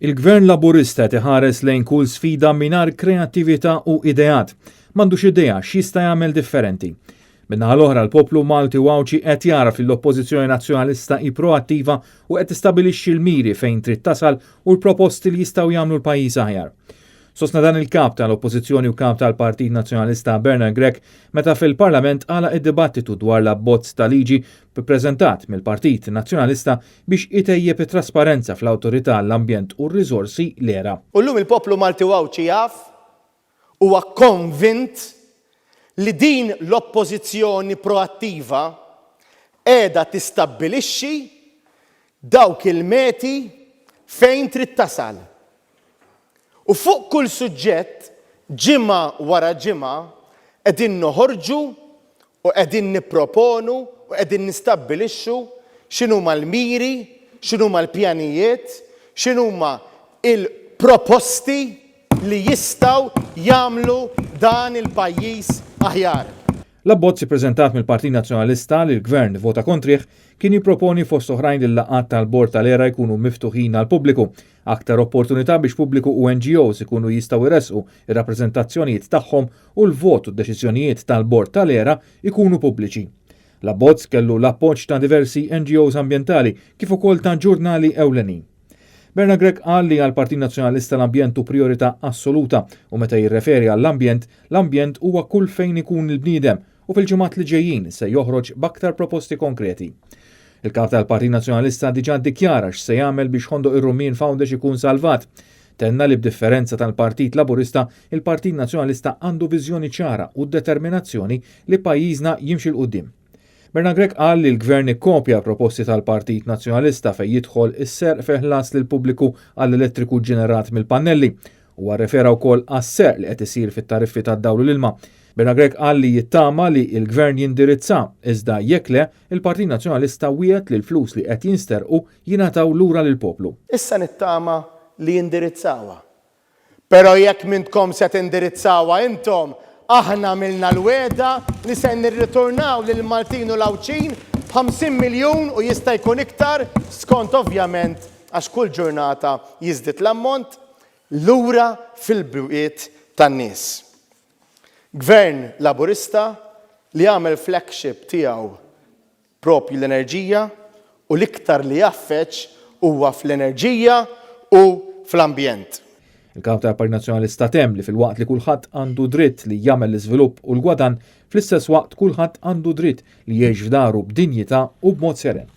Il-Gvern Laburista qed iħares lejn kull sfida mingħajr kreattività u ideat. M'għandux idea x'jista' jagħmel differenti. Min-naħa l-oħra l-poplu Malti u Għawdxi qed jagħraf li l-Oppożizzjoni Nazzjonalista hi proattiva u qed tistabbilixxi l-miri fejn trid tasal u l-proposti li jistgħu jagħmlu l-pajjiż aħjar. Sostna dan il-Kap tal-Oppożizzjoni u Kap tal-Partit Nazzjonalista Bernard Grech meta fil-Parlament għalaq id-dibattitu dwar l-abbozz ta' liġi ppreżentat mill-Partit Nazzjonalista biex itejjeb it-trasparenza fl-Awtorità għall-Ambjent u r-Riżorsi, l-ERA. U llum il-poplu Malti u Għawdxi jaf, huwa konvint li din l-Oppożizzjoni proattiva qiegħda tistabbilixxi dawk il-meti fejn trid tasal. U fuq kull suġġett, ġimgħa wara ġimgħa, qegħdin noħorġu u qegħdin nipproponu u qegħdin nistabbilixxu x'inhuma l-miri, x'inhuma l-pjanijiet, x'inhuma l-proposti li jistgħu jagħmlu dan il-pajjiż aħjar. L-abbozz ippreżentat mill-Partit Nazzjonalista, li l-Gvern vvota kontrih, kien jipproponi fost oħrajn li l-laqgħat tal-Bord tal-ERA jkunu miftuħin għall-pubbliku, aktar opportunità biex pubbliku u NGOs ikunu jistgħu jressqu r-rappreżentazzjonijiet tagħhom u l-vot u d-deċiżjonijiet tal-Bord tal-ERA jkunu pubbliċi. L-abbozz kellu l-appoġġ ta' diversi NGOs ambjentali kif ukoll ta' ġurnali ewlenin. Bernard Grech qal li għall-Partit Nazzjonalista l-ambjent hu prijorità assoluta u meta jirreferi għall-ambjent, l-ambjent huwa kull fejn ikun il-bniedem u fil-ġimgħat li ġejjin se joħroġ b'aktar proposti konkreti. Il-Kap tal-Partit Nazzjonalista diġà ddikjara x'se jagħmel biex Ħondoq ir-Rummien f'Għawdex ikun salvat. Tenna li b'differenza tal-Partit Laburista, il-Partit Nazzjonalista għandu viżjoni ċara u determinazzjoni li pajjiżna jimxi 'l quddiem. Bernard Grech qal li l-Gvern ikkopja l-proposti tal-Partit Nazzjonalista fejn jidħol is-serq fil-ħlas lill-pubbliku għall-elettriku ġġenerat mill-pannelli. Huwa rrefera wkoll għas-serq li qed isir fit-tariffi tad-dawl u l-ilma. Bernard Grech qal li jittama li l-Gvern jindirizza, iżda jekk le, il-Partit Nazzjonalista wiegħed li l-flus li qed jinsterqu jingħataw lura lill-poplu. Issa nittama li jindirizzawha. Però jekk m'intkom se tindirizzawha intom, aħna għamilna l-wegħda li se nirritornaw lill-Maltin u l-Għawdxin b'ħamsin miljun u jista' jkun iktar skont ovvjament għax kull ġurnata jiżdied l-ammont, lura fil-bwiet tan-nies. Gvern Laburista li għamel flagship tiegħu proprju l-enerġija u l-iktar li jgħaffeġ huwa fl-enerġija u fl-ambjent. Il-Kap tal-Partit Nazzjonalista temm li filwaqt li kulħadd għandu dritt li jagħmel l-iżvilupp u l-gwadann, fl-istess waqt kulħadd għandu dritt li jgħix f'daru b'dinjità u b'mod seren.